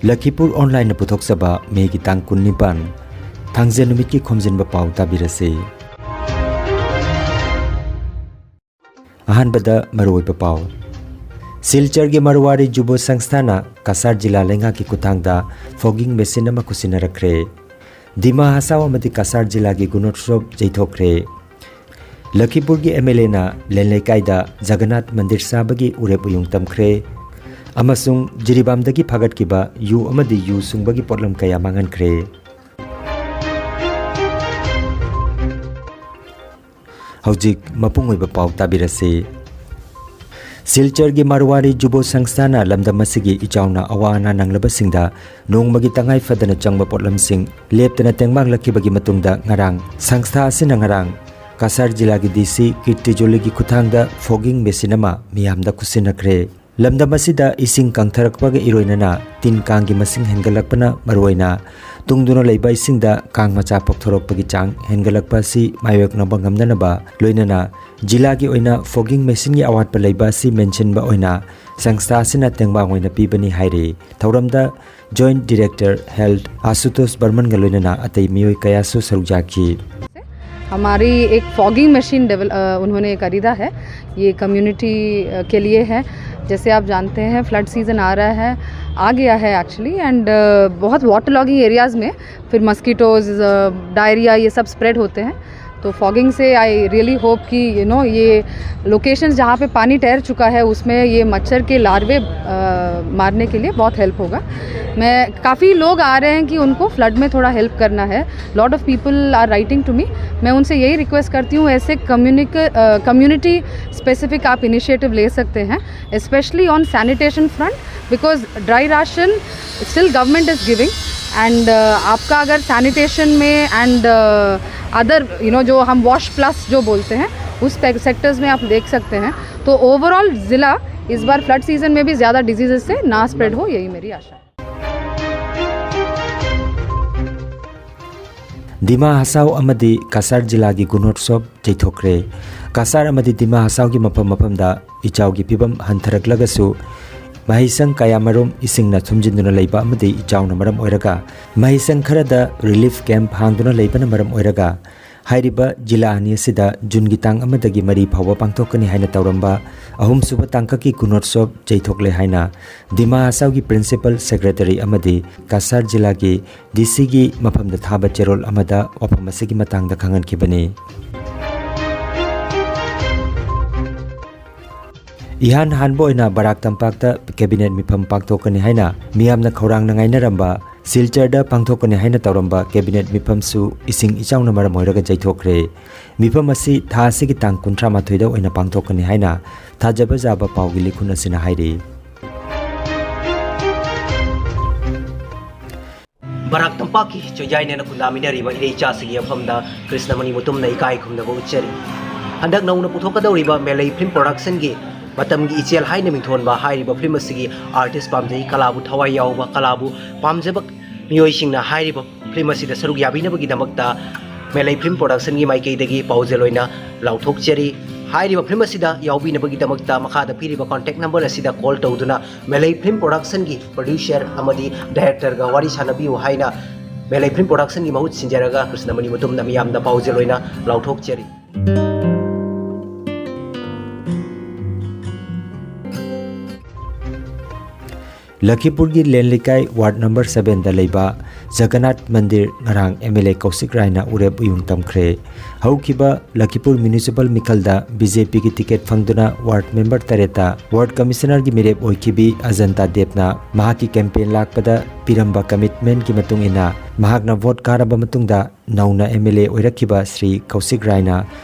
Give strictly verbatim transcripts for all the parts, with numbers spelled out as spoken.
ꯂꯈꯤꯄꯨꯔ ꯑꯣꯟꯂꯥꯏꯟꯅ ꯄꯨꯊꯣꯛꯆꯕ ꯃꯦꯒꯤ ꯇꯥꯡ ꯀꯨꯟꯅꯤꯄꯥꯟ, ꯊꯥꯡꯖ ꯅꯨꯃꯤꯠꯀꯤ ꯈꯣꯝꯖꯤꯟꯕ ꯄꯥꯎ ꯇꯥꯕꯤꯔꯁꯤ꯫ ꯑꯍꯥꯟꯕꯗ ꯃꯔꯨꯑꯣꯏꯕ ꯄꯥꯎ꯫ ꯁꯤꯜꯆꯔꯒꯤ ꯃꯔꯋꯥꯔꯤ ꯖꯨꯕꯣ ꯁꯪꯁꯊꯥꯅ ꯀꯁꯥꯔ ꯖꯤꯂꯥ ꯂꯩꯉꯥꯛꯀꯤ ꯈꯨꯠꯊꯥꯡꯗ ꯐꯣꯒꯤꯡ ꯃꯦꯁꯤꯟ ꯑꯃ ꯈꯨꯠꯁꯤꯟꯅꯔꯛꯈ꯭ꯔꯦ꯫ ꯗꯤꯃꯥ ꯍꯁꯥꯎ ꯑꯃꯗꯤ ꯀꯁꯥꯔ ꯖꯤꯂꯥꯒꯤ ꯒꯨꯅꯣꯠꯁꯣꯞ ꯌꯩꯊꯣꯛꯈ꯭ꯔꯦ꯫ ꯂꯈꯤꯄꯨꯔꯒꯤ ꯑꯦꯝ ꯑꯦꯜ ꯑꯦꯅ ꯂꯦꯟ ꯂꯩꯀꯥꯏꯗ ꯖꯒꯟꯅꯥꯊ ꯃꯟꯗꯤꯔ ꯁꯥꯕꯒꯤ ꯎꯔꯦꯞ ꯎꯌꯨꯡ ꯇꯝꯈ꯭ꯔꯦ ꯑꯃꯁꯨꯡ ꯖꯤꯔꯤꯕꯥꯝꯗꯒꯤ ꯐꯥꯒꯠꯈꯤꯕ ꯌꯨ ꯑꯃꯗꯤ ꯌꯨ ꯁꯨꯡꯕꯒꯤ ꯄꯣꯠꯂꯝ ꯀꯌꯥ ꯃꯥꯡꯍꯟꯈ꯭ꯔꯦ꯫ ꯍꯧꯖꯤꯛ ꯃꯄꯨꯡ ꯑꯣꯏꯕ ꯄꯥꯎ ꯇꯥꯕꯤꯔꯁꯤ꯫ ꯁꯤꯜꯆꯔꯒꯤ ꯃꯔꯋꯥꯔꯤ ꯖꯨꯕꯣ ꯁꯪꯁꯊꯥꯅ ꯂꯝꯗꯝ ꯑꯁꯤꯒꯤ ꯏꯆꯥꯎꯅ ꯑꯋꯥ ꯑꯅꯥ ꯅꯪꯂꯕꯁꯤꯡꯗ ꯅꯣꯡꯃꯒꯤ ꯇꯉꯥꯏ ꯐꯗꯅ ꯆꯪꯕ ꯄꯣꯠꯂꯝꯁꯤꯡ ꯂꯦꯞꯇꯅ ꯇꯦꯡꯕꯥꯡꯂꯛꯈꯤꯕꯒꯤ ꯃꯇꯨꯡꯗ ꯉꯔꯥꯡ ꯁꯪꯁꯊꯥ ꯑꯁꯤꯅ ꯉꯔꯥꯡ ꯀꯁꯥꯔ ꯖꯤꯂꯥꯒꯤ ꯗꯤ ꯁꯤ ꯀꯤꯔꯇꯤꯖꯣꯂꯤꯒꯤ ꯈꯨꯠꯊꯥꯡꯗ ꯐꯣꯒꯤꯡ ꯃꯦꯁꯤꯟ ꯑꯃ ꯃꯤꯌꯥꯝꯗ ꯈꯨꯠꯁꯤꯟꯅꯈ꯭ꯔꯦ꯫ ꯂꯝꯗꯝ ꯑꯁꯤꯗ ꯏꯁꯤꯡ ꯀꯪꯊꯔꯛꯄꯒ ꯏꯔꯣꯏꯅꯅ ꯇꯤꯟ ꯀꯥꯡꯒꯤ ꯃꯁꯤꯡ ꯍꯦꯟꯒꯠꯂꯛꯄꯅ ꯃꯔꯨꯑꯣꯏꯅ ꯇꯨꯡꯗꯨꯅ ꯂꯩꯕ ꯏꯁꯤꯡꯗ ꯀꯥꯡ ꯃꯆꯥ ꯄꯣꯛꯊꯣꯔꯛꯄꯒꯤ ꯆꯥꯡ ꯍꯦꯟꯒꯠꯂꯛꯄ ꯑꯁꯤ ꯃꯥꯌꯣꯛꯅꯕ ꯉꯝꯅꯅꯕ ꯂꯣꯏꯅꯅ ꯖꯤꯂꯥꯒꯤ ꯑꯣꯏꯅ ꯐꯣꯒꯤꯡ ꯃꯦꯁꯤꯟꯒꯤ ꯑꯋꯥꯠꯄ ꯂꯩꯕ ꯑꯁꯤ ꯃꯦꯟꯁꯤꯟꯕ ꯑꯣꯏꯅ ꯁꯪꯁꯊꯥ ꯑꯁꯤꯅ ꯇꯦꯡꯕꯥꯡ ꯑꯣꯏꯅ ꯄꯤꯕꯅꯤ ꯍꯥꯏꯔꯤ꯫ ꯊꯧꯔꯝꯗ ꯖꯣꯏꯟꯠ ꯗꯤꯔꯦꯛꯇꯔ ꯍꯦꯜꯊ ꯑꯁꯨꯇꯣꯁ ꯕꯔꯃꯟꯒ ꯂꯣꯏꯅꯅ ꯑꯇꯩ ꯃꯤꯑꯣꯏ ꯀꯌꯥꯁꯨ ꯁꯔꯨꯛ ꯌꯥꯈꯤ꯫ हमारी एक फॉगिंग मशीन डेवल अ, उन्होंने खरीदा है। ये कम्युनिटी अ, के लिए है। जैसे आप जानते हैं, फ्लड सीज़न आ रहा है, आ गया है एक्चुअली, एंड बहुत वाटर लॉगिंग एरियाज़ में फिर मस्कीटोज, डायरिया, ये सब स्प्रेड होते हैं। तो फॉगिंग से आई रियली होप कि यू नो ये लोकेशंस जहाँ पे पानी ठहर चुका है, उसमें ये मच्छर के लार्वे अ, मारने के लिए बहुत हेल्प होगा। मैं काफ़ी लोग आ रहे हैं कि उनको फ्लड में थोड़ा हेल्प करना है। Lot of people are writing to me। मैं उनसे यही रिक्वेस्ट करती हूँ, ऐसे कम्युनिक कम्युनिटी स्पेसिफिक आप इनिशिएटिव ले सकते हैं, especially on sanitation front, because dry ration, still government is giving, and आपका अगर सैनिटेशन में एंड अदर यू नो जो हम वॉश प्लस जो बोलते हैं, उस सेक्टर्स में आप देख सकते हैं। तो ओवरऑल ज़िला इस बार फ्लड सीजन में भी ज़्यादा डिजीजेस से ना स्प्रेड हो, यही मेरी आशा है। ꯗꯤꯃꯥ ꯍꯁꯥꯎ ꯑꯃꯗꯤ ꯀꯁꯥꯔ ꯖꯤꯂꯥꯒꯤ ꯒꯨꯅꯣꯠꯁꯣꯞ ꯌꯩꯊꯣꯛꯈ꯭ꯔꯦ꯫ ꯀꯁꯥꯔ ꯑꯃꯗꯤ ꯗꯤꯃꯥ ꯍꯁꯥꯎꯒꯤ ꯃꯐꯝ ꯃꯐꯝꯗ ꯏꯆꯥꯎꯒꯤ ꯐꯤꯕꯝ ꯍꯟꯊꯔꯛꯂꯒꯁꯨ, ꯃꯍꯩꯁꯪ ꯀꯌꯥꯃꯔꯨꯝ ꯏꯁꯤꯡꯅ ꯊꯨꯝꯖꯤꯟꯗꯨꯅ ꯂꯩꯕ ꯑꯃꯗꯤ ꯏꯆꯥꯎꯅ ꯃꯔꯝ ꯑꯣꯏꯔꯒ ꯃꯍꯩꯁꯪ ꯈꯔꯗ relief camp ꯍꯥꯡꯗꯨꯅ ꯂꯩꯕꯅ ꯃꯔꯝ ꯑꯣꯏꯔꯒ ꯍꯥꯏꯔꯤꯕ ꯖꯤꯂꯥ ꯑꯅꯤ ꯑꯁꯤꯗ ꯖꯨꯟꯒꯤ ꯇꯥꯡ ꯑꯃꯗꯒꯤ ꯃꯔꯤ ꯐꯥꯎꯕ ꯄꯥꯡꯊꯣꯛꯀꯅꯤ ꯍꯥꯏꯅ ꯇꯧꯔꯝꯕ ꯑꯍꯨꯝꯁꯨꯕ ꯇꯥꯡꯀꯛꯀꯤ ꯒꯨꯅꯣꯠꯁꯣꯕ ꯌꯩꯊꯣꯛꯂꯦ ꯍꯥꯏꯅ ꯗꯤꯃꯥ ꯍꯁꯥꯎꯒꯤ principal secretary ꯑꯃꯗꯤ ꯀꯁꯥꯔ ꯖꯤꯂꯥꯒꯤ DCꯒꯤ ꯃꯐꯝꯗ ꯊꯥꯕ ꯆꯦꯔꯣꯜ ꯑꯃꯗ ꯋꯥꯐꯝ ꯑꯁꯤꯒꯤ ꯃꯇꯥꯡꯗ ꯈꯪꯍꯟꯈꯤꯕꯅꯤ꯫ ꯏꯍꯥꯟ ꯍꯥꯟꯕ ꯑꯣꯏꯅ ꯕꯔꯥꯛ ꯇꯝꯄꯥꯛꯇ cabinet ꯃꯤꯐꯝ ꯄꯥꯡꯊꯣꯛꯀꯅꯤ ꯍꯥꯏꯅ ꯃꯤꯌꯥꯝꯅ ꯈꯧꯔꯥꯡꯅ ꯉꯥꯏꯅꯔꯝꯕ ꯁꯤꯜꯆꯔꯗ ꯄꯥꯡꯊꯣꯛꯀꯅꯤ ꯍꯥꯏꯅ ꯇꯧꯔꯝꯕ cabinet ꯃꯤꯐꯝꯁꯨ ꯏꯁꯤꯡ ꯏꯆꯥꯎꯅ ꯃꯔꯝ ꯑꯣꯏꯔꯒ ꯌꯩꯊꯣꯛꯈ꯭ꯔꯦ꯫ ꯃꯤꯐꯝ ꯑꯁꯤ ꯊꯥ ꯑꯁꯤꯒꯤ ꯇꯥꯡ ꯀꯨꯟꯊ꯭ꯔꯥ ꯃꯥꯊꯣꯏꯗ ꯑꯣꯏꯅ ꯄꯥꯡꯊꯣꯛꯀꯅꯤ ꯍꯥꯏꯅ ꯊꯥꯖꯕ ꯌꯥꯕ ꯄꯥꯎꯒꯤ ꯂꯤꯈꯨꯟ ꯑꯁꯤꯅ ꯍꯥꯏꯔꯤ꯫ ꯕꯔꯥꯛ ꯇꯝꯄꯥꯛꯀꯤ ꯆꯣꯏꯖꯥꯏꯅꯦꯅ ꯈꯨꯟꯗꯥꯃꯤꯟꯅꯔꯤꯕ ꯏꯔꯩ ꯏꯆꯥꯁꯤꯡꯒꯤ ꯃꯐꯝꯗ ꯀ꯭ꯔꯤꯁꯅꯃꯅꯤ ꯃꯨꯇꯨꯝꯅ ꯏꯀꯥꯏ ꯈꯨꯝꯅꯕ ꯎꯠꯆꯔꯤ꯫ ꯍꯟꯗꯛ ꯅꯧꯅ ꯄꯨꯊꯣꯛꯀꯗꯧꯔꯤꯕ ꯃꯦꯂꯩ film productionꯒꯤ ꯃꯇꯝꯒꯤ ꯏꯆꯦꯜ ꯍꯥꯏꯅ ꯃꯤꯡꯊꯣꯟꯕ ꯍꯥꯏꯔꯤꯕ film ꯑꯁꯤꯒꯤ artist ꯄꯥꯝꯖꯩ, ꯀꯂꯥꯕꯨ ꯊꯋꯥꯏ ꯌꯥꯎꯕ, ꯀꯂꯥꯕꯨ ꯄꯥꯝꯖꯕ ꯃꯤꯑꯣꯏꯁꯤꯡꯅ ꯍꯥꯏꯔꯤꯕ film ꯑꯁꯤꯗ ꯁꯔꯨꯛ ꯌꯥꯕꯤꯅꯕꯒꯤꯗꯃꯛꯇ ꯃꯦꯂꯩ film productionꯒꯤ ꯃꯥꯏꯀꯩꯗꯒꯤ ꯄꯥꯎꯖꯦꯜ ꯑꯣꯏꯅ ꯂꯥꯎꯊꯣꯛꯆꯔꯤ꯫ ꯍꯥꯏꯔꯤꯕ film ꯑꯁꯤꯗ ꯌꯥꯎꯕꯤꯅꯕꯒꯤꯗꯃꯛꯇ ꯃꯈꯥꯗ ꯄꯤꯔꯤꯕ contact number ꯑꯁꯤꯗ call ꯇꯧꯗꯨꯅ ꯃꯦꯂꯩ film productionꯒꯤ producer ꯑꯃꯗꯤ directorꯒ ꯋꯥꯔꯤ ꯁꯥꯅꯕꯤꯌꯨ ꯍꯥꯏꯅ ꯃꯦꯂꯩ film productionꯒꯤ ꯃꯍꯨꯠ ꯁꯤꯟꯖꯔꯒ ꯀ꯭ꯔꯤꯁꯅꯃꯅꯤ ꯃꯨꯇꯨꯝꯅ ꯃꯤꯌꯥꯝꯗ ꯄꯥꯎꯖꯦꯜ ꯑꯣꯏꯅ ꯂꯥꯎꯊꯣꯛꯆꯔꯤ꯫ ꯂꯈꯤꯄꯨꯔꯒꯤ ꯂꯦꯟꯂꯩꯀꯥꯏ ward number sevenꯗ ꯂꯩꯕ ꯖꯒꯟꯅꯥꯊ ꯃꯟꯗꯤꯔ ꯉꯔꯥꯡ MLA ꯀꯧꯁꯤꯛ ꯔꯥꯏꯅ ꯎꯔꯦꯞ ꯎꯌꯨꯡ ꯇꯝꯈ꯭ꯔꯦ꯫ ꯍꯧꯈꯤꯕ ꯂꯈꯤꯄꯨꯔ municipal ꯃꯤꯈꯜꯗ BJPꯒꯤ ticket ꯐꯪꯗꯨꯅ ward member ꯇꯔꯦꯠꯇ ward commissionerꯒꯤ ꯃꯤꯔꯦꯞ ꯑꯣꯏꯈꯤꯕꯤ ꯑꯖꯟꯇꯥ ꯗꯦꯕꯅ ꯃꯍꯥꯛꯀꯤ campaign ꯂꯥꯛꯄꯗ ꯄꯤꯔꯝꯕ commitmentꯀꯤ ꯃꯇꯨꯡ ꯏꯟꯅ ꯃꯍꯥꯛꯅ vote ꯀꯥꯔꯕ ꯃꯇꯨꯡꯗ ꯅꯧꯅ MLA ꯑꯣꯏꯔꯛꯈꯤꯕ ꯁ꯭ꯔꯤ ꯀꯧꯁꯤꯛ ꯔꯥꯏꯅ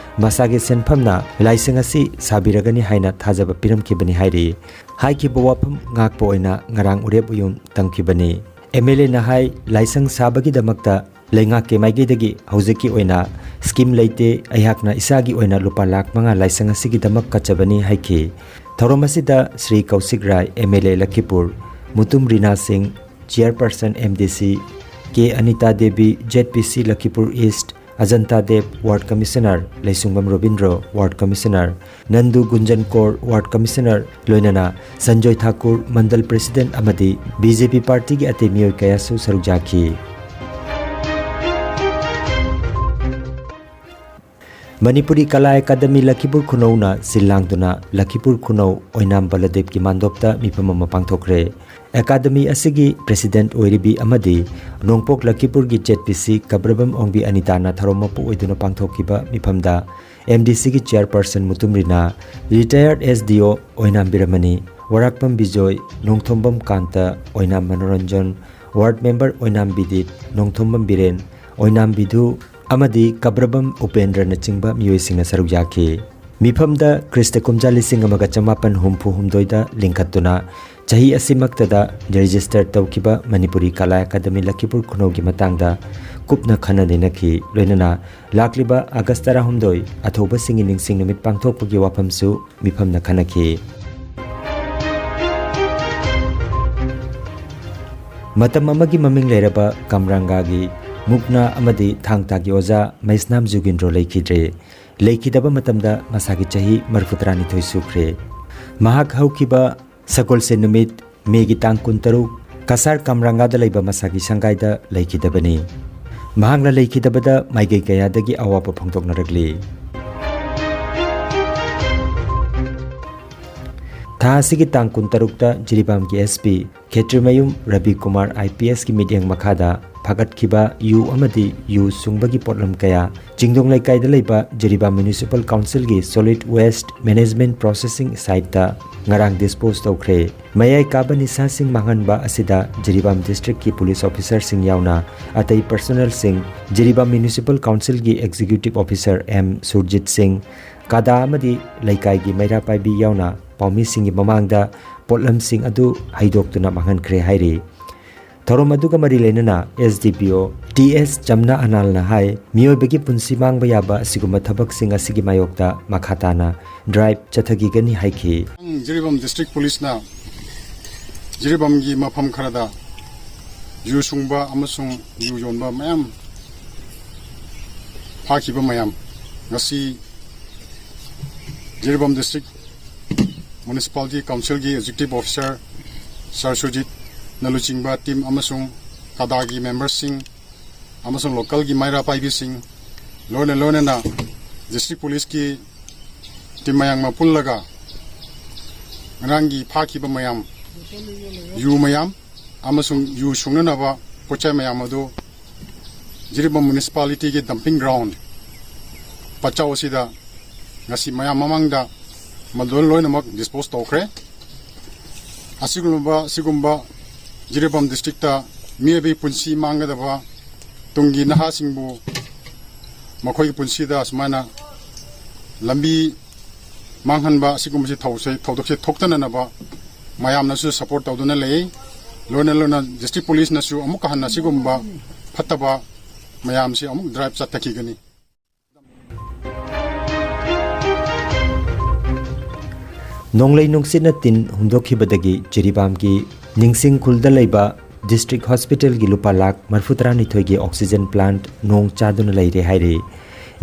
ꯃꯁꯥꯒꯤ ꯁꯦꯟꯐꯝꯅ ꯂꯥꯏꯁꯪ ꯑꯁꯤ ꯁꯥꯕꯤꯔꯒꯅꯤ ꯍꯥꯏꯅ ꯊꯥꯖꯕ ꯄꯤꯔꯝꯈꯤꯕꯅꯤ ꯍꯥꯏꯔꯤ꯫ ꯍꯥꯏꯈꯤꯕ ꯋꯥꯐꯝ ꯉꯥꯛꯄ ꯑꯣꯏꯅ ꯉꯔꯥꯡ ꯎꯔꯦꯞ ꯎꯌꯨꯡ ꯇꯝꯈꯤꯕꯅꯤ꯫ MLAꯅ ꯍꯥꯏ, ꯂꯥꯏꯁꯪ ꯁꯥꯕꯒꯤꯗꯃꯛꯇ ꯂꯩꯉꯥꯛꯀꯤ ꯃꯥꯏꯀꯩꯗꯒꯤ ꯍꯧꯖꯤꯛꯀꯤ ꯑꯣꯏꯅ scheme ꯂꯩꯇꯦ, ꯑꯩꯍꯥꯛꯅ ꯏꯁꯥꯒꯤ ꯑꯣꯏꯅ ꯂꯨꯄꯥ ꯂꯥꯈ ꯃꯉꯥ ꯂꯥꯏꯁꯪ ꯑꯁꯤꯒꯤꯗꯃꯛ ꯀꯠꯆꯕꯅꯤ ꯍꯥꯏꯈꯤ꯫ ꯊꯧꯔꯝ ꯑꯁꯤꯗ ꯁ꯭ꯔꯤ ꯀꯧꯁꯤꯛ ꯔꯥꯏ, MLA ꯂꯈꯤꯄꯨꯔ, ꯃꯨꯇꯨꯝ ꯔꯤꯅꯥ ꯁꯤꯡ, chairperson MDC, ꯀꯦ ꯑꯅꯤꯇꯥ ꯗꯦꯕꯤ, ZPC ꯂꯈꯤꯄꯨꯔ East, ꯑꯖꯟꯇꯥ ꯗꯦꯕ, Ward Commissioner, ꯂꯩꯁꯨꯡꯕꯝ Robindro, Ward Commissioner, ꯅꯟꯗꯨ ꯒꯨꯟꯖꯟꯀꯣꯔ, Ward Commissioner, ꯂꯣꯏꯅꯅ ꯁꯟꯖꯣꯏ ꯊꯥꯀꯨꯔ, Mandal President ꯑꯃꯗꯤ ꯕꯤ ꯖꯦ ꯄꯤ ꯄꯥꯔꯇꯤꯒꯤ ꯑꯇꯩ ꯃꯤꯑꯣꯏ ꯀꯌꯥꯁꯨ ꯁꯔꯨꯛ ꯌꯥꯈꯤ꯫ ꯃꯅꯤꯄꯨꯔꯤ ꯀꯂꯥ ꯑꯦꯀꯥꯗꯃꯤ ꯂꯈꯤꯄꯨꯔ ꯈꯨꯅꯧꯅ ꯁꯤꯜ ꯂꯥꯡꯗꯨꯅ ꯂꯈꯤꯄꯨꯔ ꯈꯨꯅꯧ ꯑꯣꯏꯅꯥꯝ ꯕꯂꯗꯦꯕꯀꯤ ꯃꯥꯟꯗꯣꯞꯇ ꯃꯤꯐꯝ ꯑꯃ ꯄꯥꯡꯊꯣꯛꯈ꯭ꯔꯦ꯫ ꯑꯦꯀꯥꯗꯃꯤ ꯑꯁꯤꯒꯤ President ꯑꯣꯏꯔꯤꯕꯤ ꯑꯃꯗꯤ ꯅꯣꯡꯄꯣꯛ ꯂꯈꯤꯄꯨꯔꯒꯤ ꯖꯦꯠ ꯄꯤ ꯁꯤ ꯀꯕ꯭ꯔꯕꯝ ꯑꯣꯡꯕꯤ ꯑꯅꯤꯇꯥꯅ ꯊꯧꯔꯝ ꯃꯄꯨ ꯑꯣꯏꯗꯨꯅ ꯄꯥꯡꯊꯣꯛꯈꯤꯕ ꯃꯤꯐꯝꯗ ꯑꯦꯝ ꯗꯤ ꯁꯤꯒꯤ Chairperson ꯃꯨꯇꯨꯝ ꯔꯤꯅꯥ, Retired ꯑꯦꯁ ꯗꯤ ꯑꯣ ꯑꯣꯏꯅꯥꯝ ꯕꯤꯔꯃꯅꯤ, ꯋꯥꯔꯥꯛꯄꯝ ꯕꯤꯖꯣꯏ, ꯅꯣꯡꯊꯣꯝꯕꯝ ꯀꯥꯟꯇ, ꯑꯣꯏꯅꯥꯝ ꯃꯅꯣꯔꯟꯖꯟ, Ward Member ꯑꯣꯏꯅꯥꯝ ꯕꯤꯗꯤꯠ, ꯅꯣꯡꯊꯣꯝꯕꯝ ꯕꯤꯔꯦꯟ, ꯑꯣꯏꯅꯥꯝ ꯕꯤꯙꯨ ꯑꯃꯗꯤ ꯀꯕ꯭ꯔꯕꯝ ꯎꯄꯦꯟꯗ꯭ꯔꯅꯆꯤꯡꯕ ꯃꯤꯑꯣꯏꯁꯤꯡꯅ ꯁꯔꯨꯛ ꯌꯥꯈꯤ꯫ ꯃꯤꯐꯝꯗ ꯈ꯭ꯔꯤꯁꯇ ꯀꯨꯝꯖꯥ ꯂꯤꯁꯤꯡ ꯑꯃꯒ ꯆꯃꯥꯄꯟ ꯍꯨꯝꯐꯨ ꯍꯨꯝꯗꯣꯏꯗ ꯂꯤꯡꯈꯠꯇꯨꯅ ꯆꯍꯤ ꯑꯁꯤꯃꯛꯇꯗ register ꯇꯧꯈꯤꯕ ꯃꯅꯤꯄꯨꯔꯤ ꯀꯂꯥ ꯑꯦꯀꯥꯗꯃꯤ ꯂꯈꯤꯄꯨꯔ ꯈꯨꯅꯧꯒꯤ ꯃꯇꯥꯡꯗ ꯀꯨꯞꯅ ꯈꯟꯅ ꯅꯩꯅꯈꯤ꯫ ꯂꯣꯏꯅꯅ ꯂꯥꯛꯂꯤꯕ ꯑꯥꯒꯁ ꯇꯔꯥꯍꯨꯝꯗꯣꯏ ꯑꯊꯧꯕꯁꯤꯡꯒꯤ ꯅꯤꯡꯁꯤꯡ ꯅꯨꯃꯤꯠ ꯄꯥꯡꯊꯣꯛꯄꯒꯤ ꯋꯥꯐꯝꯁꯨ ꯃꯤꯐꯝꯅ ꯈꯟꯅꯈꯤ꯫ ꯃꯇꯝ ꯑꯃꯒꯤ ꯃꯃꯤꯡ ꯂꯩꯔꯕ ꯀꯝꯔꯥꯡꯒꯥꯒꯤ ꯃꯨꯛꯅꯥ ꯑꯃꯗꯤ ꯊꯥꯡ ꯇꯥꯒꯤ ꯑꯣꯖꯥ ꯃꯩꯁꯅꯥꯝ ꯖꯨꯒꯤꯟꯗ꯭ꯔꯣ ꯂꯩꯈꯤꯗ꯭ꯔꯦ꯫ ꯂꯩꯈꯤꯗꯕ ꯃꯇꯝꯗ ꯃꯁꯥꯒꯤ ꯆꯍꯤ ꯃꯔꯤꯐꯨꯇꯔꯥꯅꯤꯊꯣꯏ ꯁꯨꯈ꯭ꯔꯦ꯫ ꯃꯍꯥꯛ ꯍꯧꯈꯤꯕ ꯁꯒꯣꯜꯁꯦꯟ ꯅꯨꯃꯤꯠ, ꯃꯦꯒꯤ ꯇꯥꯡ ꯀꯨꯟꯇꯔꯨꯛ, ꯀꯁꯥꯔ ꯀꯝꯔꯥꯡꯒꯥꯗ ꯂꯩꯕ ꯃꯁꯥꯒꯤ ꯁꯪꯒꯥꯏꯗ ꯂꯩꯈꯤꯗꯕꯅꯤ꯫ ꯃꯍꯥꯛꯅ ꯂꯩꯈꯤꯗꯕꯗ ꯃꯥꯏꯀꯩ ꯀꯌꯥꯗꯒꯤ ꯑꯋꯥꯕ ꯐꯣꯡꯗꯣꯛꯅꯔꯛꯂꯤ꯫ ꯊꯥ ꯑꯁꯤꯒꯤ ꯇꯥꯡ ꯀꯨꯟꯇꯔꯨꯛꯇ ꯖꯤꯔꯤꯕꯥꯝꯒꯤ S P Khetrimayum Ravi Kumar I P ꯑꯦꯁꯀꯤ ꯃꯤꯠꯌꯦꯡ ꯃꯈꯥꯗ ꯐꯥꯒꯠꯈꯤꯕ ꯌꯨ ꯑꯃꯗꯤ ꯌꯨ ꯁꯨꯡꯕꯒꯤ ꯄꯣꯠꯂꯝ ꯀꯌꯥ ꯆꯤꯡꯗꯣꯡ ꯂꯩꯀꯥꯏꯗ ꯂꯩꯕ Jiribam Municipal Councilꯒꯤ Solid Waste Management Processing Siteꯇ ꯉꯔꯥꯡ dispose ꯇꯧꯈ꯭ꯔꯦ꯫ ꯃꯌꯥꯏ ꯀꯥꯕ ꯅꯤꯁꯥꯁꯤꯡ ꯃꯥꯡꯍꯟꯕ ꯑꯁꯤꯗ ꯖꯤꯔꯤꯕꯥꯝ Districtꯀꯤ police officerꯁꯤꯡ ꯌꯥꯎꯅ ꯑꯇꯩ personnelꯁꯤꯡ, ꯖꯤꯔꯤꯕꯥꯝ Municipal Councilꯒꯤ Executive Officer M Surjit Singh, ꯀꯥꯗꯥ ꯑꯃꯗꯤ ꯂꯩꯀꯥꯏꯒꯤ ꯃꯩꯔꯥ ꯄꯥꯏꯕꯤ ꯌꯥꯎꯅ ꯄꯥꯎꯃꯤꯁꯤꯡꯒꯤ ꯃꯃꯥꯡꯗ ꯄꯣꯠꯂꯝꯁꯤꯡ ꯑꯗꯨ ꯍꯩꯗꯣꯛꯇꯨꯅ ꯃꯥꯡꯍꯟꯈ꯭ꯔꯦ ꯍꯥꯏꯔꯤ꯫ ꯊꯧꯔꯝ ꯑꯗꯨꯒ ꯃꯔꯤ ꯂꯩꯅꯅ ꯑꯦꯁ ꯗꯤ ꯄꯤ ꯑꯣ ꯇꯤ ꯑꯦꯁ ꯆꯝꯅ ꯑꯅꯥꯜꯅ ꯍꯥꯏ, ꯃꯤꯑꯣꯏꯕꯒꯤ ꯄꯨꯟꯁꯤ ꯃꯥꯡꯕ ꯌꯥꯕ ꯑꯁꯤꯒꯨꯝꯕ ꯊꯕꯛꯁꯤꯡ ꯑꯁꯤꯒꯤ ꯃꯥꯌꯣꯛꯇ ꯃꯈꯥ ꯇꯥꯅ drive ꯆꯠꯊꯈꯤꯒꯅꯤ ꯍꯥꯏꯈꯤ꯫ ꯖꯤꯔꯤꯕꯥꯝ District Policeꯅ ꯖꯤꯔꯤꯕꯥꯝꯒꯤ ꯃꯐꯝ ꯈꯔꯗ ꯌꯨ ꯁꯨꯡꯕ ꯑꯃꯁꯨꯡ ꯌꯨ ꯌꯣꯟꯕ ꯃꯌꯥꯝ ꯐꯥꯈꯤꯕ ꯃꯌꯥꯝ ꯉꯁꯤ Jiribam District Municipality Councilꯒꯤ Executive Officer Sir Sujitꯅ ꯂꯨꯆꯤꯡꯕ team ꯑꯃꯁꯨꯡ ꯀꯗꯥꯒꯤ memberꯁꯤꯡ ꯑꯃꯁꯨꯡ localꯒꯤ ꯃꯩꯔꯥ ꯄꯥꯏꯕꯤꯁꯤꯡ, ꯂꯣꯏꯅ ꯂꯣꯏꯅꯅ District Policeꯀꯤ team ꯃꯌꯥꯝ ꯑꯃ ꯄꯨꯜꯂꯒ ꯉꯔꯥꯡꯒꯤ ꯐꯥꯈꯤꯕ ꯃꯌꯥꯝ, ꯌꯨ ꯃꯌꯥꯝ ꯑꯃꯁꯨꯡ ꯌꯨ ꯁꯨꯡꯅꯅꯕ ꯄꯣꯠꯆꯩ ꯃꯌꯥꯝ ꯑꯗꯨ ꯖꯤꯔꯤꯕꯥꯝ Municipalityꯒꯤ dumping ground ꯄꯠꯆꯥꯎ ꯑꯁꯤꯗ ꯉꯁꯤ ꯃꯌꯥꯝ ꯃꯃꯥꯡꯗ ꯃꯗꯨ ꯂꯣꯏꯅꯃꯛ dispose ꯇꯧꯈ꯭ꯔꯦ꯫ ꯑꯁꯤꯒꯨꯝꯕ, ꯑꯁꯤꯒꯨꯝꯕ ꯖꯤꯔꯤꯕꯥꯝ districtꯇ ꯃꯤꯑꯣꯏꯕꯒꯤ ꯄꯨꯟꯁꯤ ꯃꯥꯡꯒꯗꯕ, ꯇꯨꯡꯒꯤ ꯅꯍꯥꯁꯤꯡꯕꯨ ꯃꯈꯣꯏꯒꯤ ꯄꯨꯟꯁꯤꯗ ꯑꯁꯨꯃꯥꯏꯅ ꯂꯝꯕꯤ ꯃꯥꯡꯍꯟꯕ ꯑꯁꯤꯒꯨꯝꯕꯁꯤ ꯊꯧꯁꯦ-, ꯊꯧꯗꯣꯛꯁꯦ ꯊꯣꯛꯇꯅꯅꯕ ꯃꯌꯥꯝꯅꯁꯨ support ꯇꯧꯗꯨꯅ ꯂꯩ꯫ ꯂꯣꯏꯅ ꯂꯣꯏꯅ District Policeꯅꯁꯨ ꯑꯃꯨꯛꯀ ꯍꯟꯅ ꯑꯁꯤꯒꯨꯝꯕ ꯐꯠꯇꯕ ꯃꯌꯥꯝꯁꯤ ꯑꯃꯨꯛ drive ꯆꯠꯊꯈꯤꯒꯅꯤ꯫ ꯅꯣꯡꯂꯩ ꯅꯨꯡꯁꯤꯠꯅ ꯇꯤꯟ ꯍꯨꯝꯗꯣꯛꯈꯤꯕꯗꯒꯤ ꯖꯤꯔꯤꯕꯥꯝꯒꯤ ꯅꯤꯡꯁꯤꯡ ꯈꯨꯜꯗ ꯂꯩꯕ District Hospitalꯒꯤ ꯂꯨꯄꯥ ꯂꯥꯈ ꯃꯔꯤꯐꯨ ꯇꯔꯥꯅꯤꯊꯣꯏꯒꯤ oxygen plant ꯅꯣꯡ ꯆꯥꯗꯨꯅ ꯂꯩꯔꯦ ꯍꯥꯏꯔꯤ꯫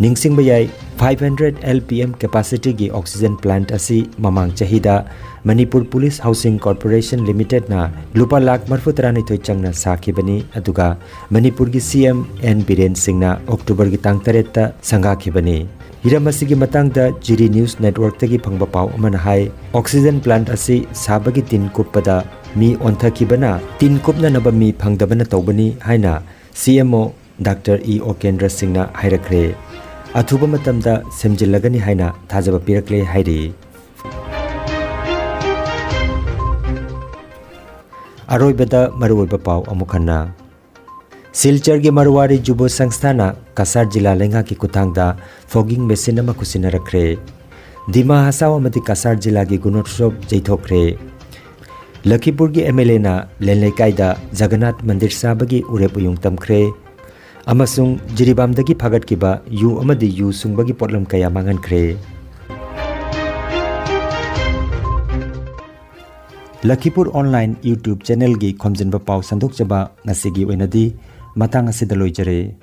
ꯅꯤꯡꯁꯤꯡꯕ ꯌꯥꯏ, five hundred L P M capacityꯒꯤ oxygen plant ꯑꯁꯤ ꯃꯃꯥꯡ ꯆꯍꯤꯗ ꯃꯅꯤꯄꯨꯔ Police Housing Corporation Limitedꯅ ꯂꯨꯄꯥ ꯂꯥꯈ ꯃꯔꯤꯐꯨ ꯇꯔꯥꯅꯤꯊꯣꯏ ꯆꯪꯅ ꯁꯥꯈꯤꯕꯅꯤ꯫ ꯑꯗꯨꯒ ꯃꯅꯤꯄꯨꯔꯒꯤ C M N ꯕꯤꯔꯦꯟ ꯁꯤꯡꯅ Octoberꯒꯤ ꯇꯥꯡ ꯇꯔꯦꯠꯇ ꯁꯪꯒꯥꯈꯤꯕꯅꯤ꯫ ꯍꯤꯔꯝ ꯑꯁꯤꯒꯤ ꯃꯇꯥꯡꯗ ꯖꯤꯔꯤ News Networkꯇꯒꯤ ꯐꯪꯕ ꯄꯥꯎ ꯑꯃꯅ ꯍꯥꯏ, oxygen plant ꯑꯁꯤ ꯁꯥꯕꯒꯤ ꯇꯤꯟ ꯀꯨꯞꯄꯗ ꯃꯤ ꯑꯣꯟꯊꯈꯤꯕꯅ ꯇꯤꯟ ꯀꯨꯞꯅꯅꯕ ꯃꯤ ꯐꯪꯗꯕꯅ ꯇꯧꯕꯅꯤ ꯍꯥꯏꯅ C M O Doctor E Okendra ꯁꯤꯡꯅ ꯍꯥꯏꯔꯛꯈ꯭ꯔꯦ꯫ ꯑꯊꯨꯕ ꯃꯇꯝꯗ ꯁꯦꯝꯖꯤꯜꯂꯒꯅꯤ ꯍꯥꯏꯅ ꯊꯥꯖꯕ ꯄꯤꯔꯛꯂꯦ ꯍꯥꯏꯔꯤ꯫ ꯑꯔꯣꯏꯕꯗ ꯃꯔꯨꯑꯣꯏꯕ ꯄꯥꯎ ꯑꯃꯨꯛ ꯍꯟꯅ꯫ ꯁꯤꯜꯆꯔꯒꯤ ꯃꯔꯋꯥꯔꯤ ꯖꯨꯕꯣ ꯁꯪꯁꯊꯥꯅ ꯀꯁꯥꯔ ꯖꯤꯂꯥ ꯂꯩꯉꯥꯛꯀꯤ ꯈꯨꯠꯊꯥꯡꯗ fogging machine ꯑꯃ ꯈꯨꯠꯁꯤꯟꯅꯔꯛꯈ꯭ꯔꯦ꯫ ꯗꯤꯃꯥ ꯍꯁꯥꯎ ꯑꯃꯗꯤ ꯀꯁꯥꯔ ꯖꯤꯂꯥꯒꯤ ꯒꯨꯅꯣꯠꯁꯣꯞ ꯌꯩꯊꯣꯛꯈ꯭ꯔꯦ꯫ ꯂꯈꯤꯄꯨꯔꯒꯤ M L Aꯅ ꯂꯦꯟꯂꯩꯀꯥꯏꯗ ꯖꯒꯟꯅꯥꯊ ꯃꯟꯗꯤꯔ ꯁꯥꯕꯒꯤ ꯎꯔꯦꯞ ꯎꯌꯨꯡ ꯇꯝꯈ꯭ꯔꯦ꯫ ꯑꯃꯁꯨꯡ ꯖꯤꯔꯤꯕꯥꯝꯗꯒꯤ ꯐꯥꯒꯠꯈꯤꯕ ꯌꯨ ꯑꯃꯗꯤ ꯌꯨ ꯁꯨꯡꯕꯒꯤ ꯄꯣꯠꯂꯝ ꯀꯌꯥ ꯃꯥꯡꯍꯟꯈ꯭ꯔꯦ꯫ ꯂꯈꯤꯄꯨꯔ Online YouTube channelꯒꯤ ꯈꯣꯝꯖꯤꯟꯕ ꯄꯥꯎ ꯁꯟꯗꯣꯛꯆꯕ ꯉꯁꯤꯒꯤ ꯑꯣꯏꯅꯗꯤ ꯃꯇꯥꯡ ꯑꯁꯤꯗ ꯂꯣꯏꯖꯔꯦ꯫